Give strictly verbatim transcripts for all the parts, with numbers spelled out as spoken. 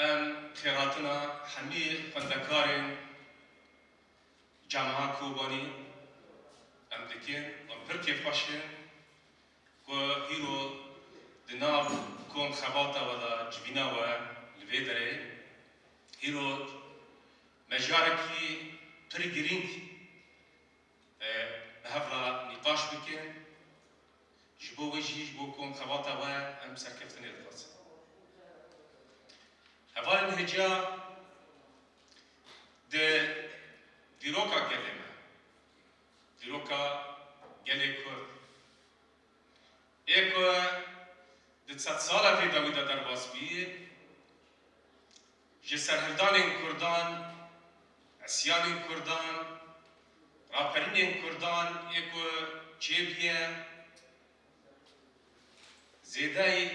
Em xêrhatina hemî xwendekarên Camiha Kobanî em dikin, em pir kêfxweş in ku hîro di nav kom xebata we de civîna we li vê derê, hîro me carekî pir girîng, e, bi hev re nîqaş bikin. Ji bo wê jî, ji bo kom xebata we em serkeftinê dixwazin. Hevalên hêja di dîroka gelê me, dîroka gelê Kurd, ê ku di sedsala vê dawî de derbas bî, ji serhildanên Kurdan, isyanên Kurdan, raperînên Kurdan ê ku çêbûye, zêdeyî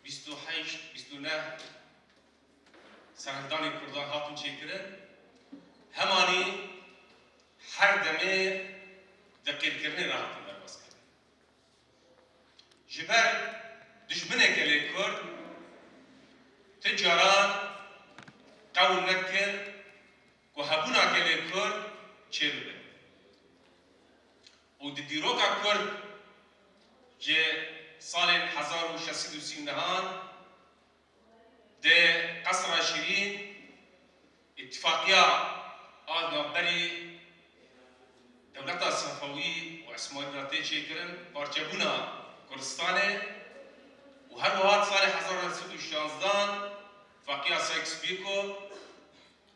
bîst û heşt, bîst û neh serhildanên Kurdan hatin çêkirin. Hemanî her demê di qîrkirinê re hatin derbas kirin. Ji ber dijminê gelê Kurd ti caran qewil nedikir ku hebûna gelê Kurd çêbibe. Û di dîroka Kurd ji salên hezar û şeş sed û sî û nehan di Qesra Şîrîn, îtifaqiya a navberî dewleta Sefewî û Îsmaîlî re tê çêkirin, parçebûna Kurdistanê û her wiha di salê hezar û neh sed û şanzdehan îtifaqiya Sykes-Picot,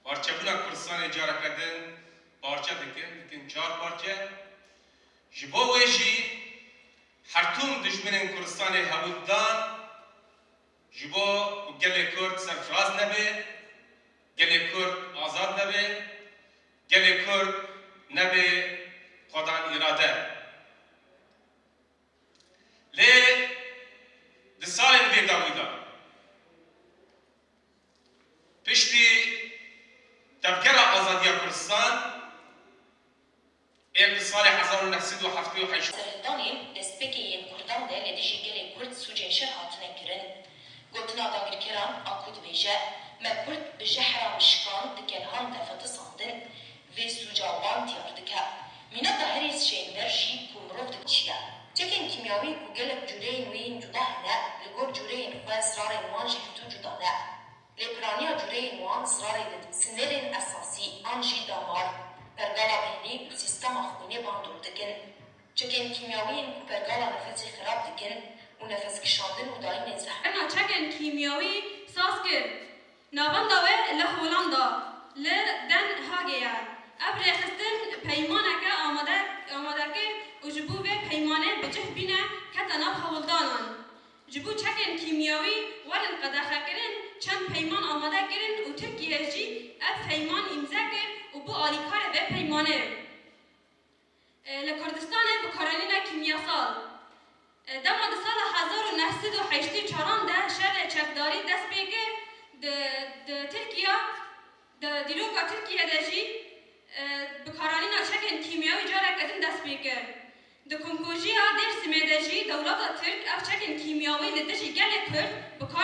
parçebûna Kurdistanê careke din parçe dikin, dikin çar parçe. Ji bo wê jî her tim dijminên Kurdistanê hewl dan, ji bo ku gelê Kurd serfiraz nebe, gelê Kurd azad nebe, gelê Kurd nebe xwedan îrade. Lê di salên vê dawî de, piştî Tevgera Azadiya Kurdistan, ê ku salê hezar û neh sed û heftê û heşt. Serhildanên destpêkê yên Kurdan de li dijî gelê Kurd sûcên şer hatine kirin. Gotina dagirkeran a ku dibêje, me Kurd bi jehra mişkan di kelhan de fetisandin, vê sûca wan diyar dike. Mîna Tahirê Şênber jî ku mirov dikişiye. Çekên kîmyawî ku gelek cûreyên wê yên cuda hene, li gor cûreyên xwe zirarên wan jî hindu cuda ne. Lê piraniya cûreyên wan zirarê didin. Sinêrên esasî an jî damar, pergala behnî û sîstema xwînê bandor dikin. Çekên kîmyawî yên ku pergala nefesê xirab dikin û nefeskişandin û dayînên zehr. Hema çekên kîmyawî saz kir. Navenda wê li Holanda, li Den Haagê ye. Ev rêxistin peymaneke amade, amade kir û ji bo vê peymanê bi cih bîne kete nav hewldanan. Ji bo çekên kîmyawî werin qedexekirin, çend peyman amade kirin û Tirkiye jî ev peyman îmze kir û bû alîkarê vê peymanê. E, li Kurdistanê bikaranîna kîmyasal. E, dema di sala hezar û neh sed û heştê û çaran de şerê çekdarî dest pê kir, di, di Tirkiye, di dîroka Tirkiye de jî, e, bikaranîna çekên kîmyawî careke din dest pê kir. Di komkujiya Dêrsimê de jî dewleta Tirk ev çekên kîmyawî li dijî gelê Kurd bi kar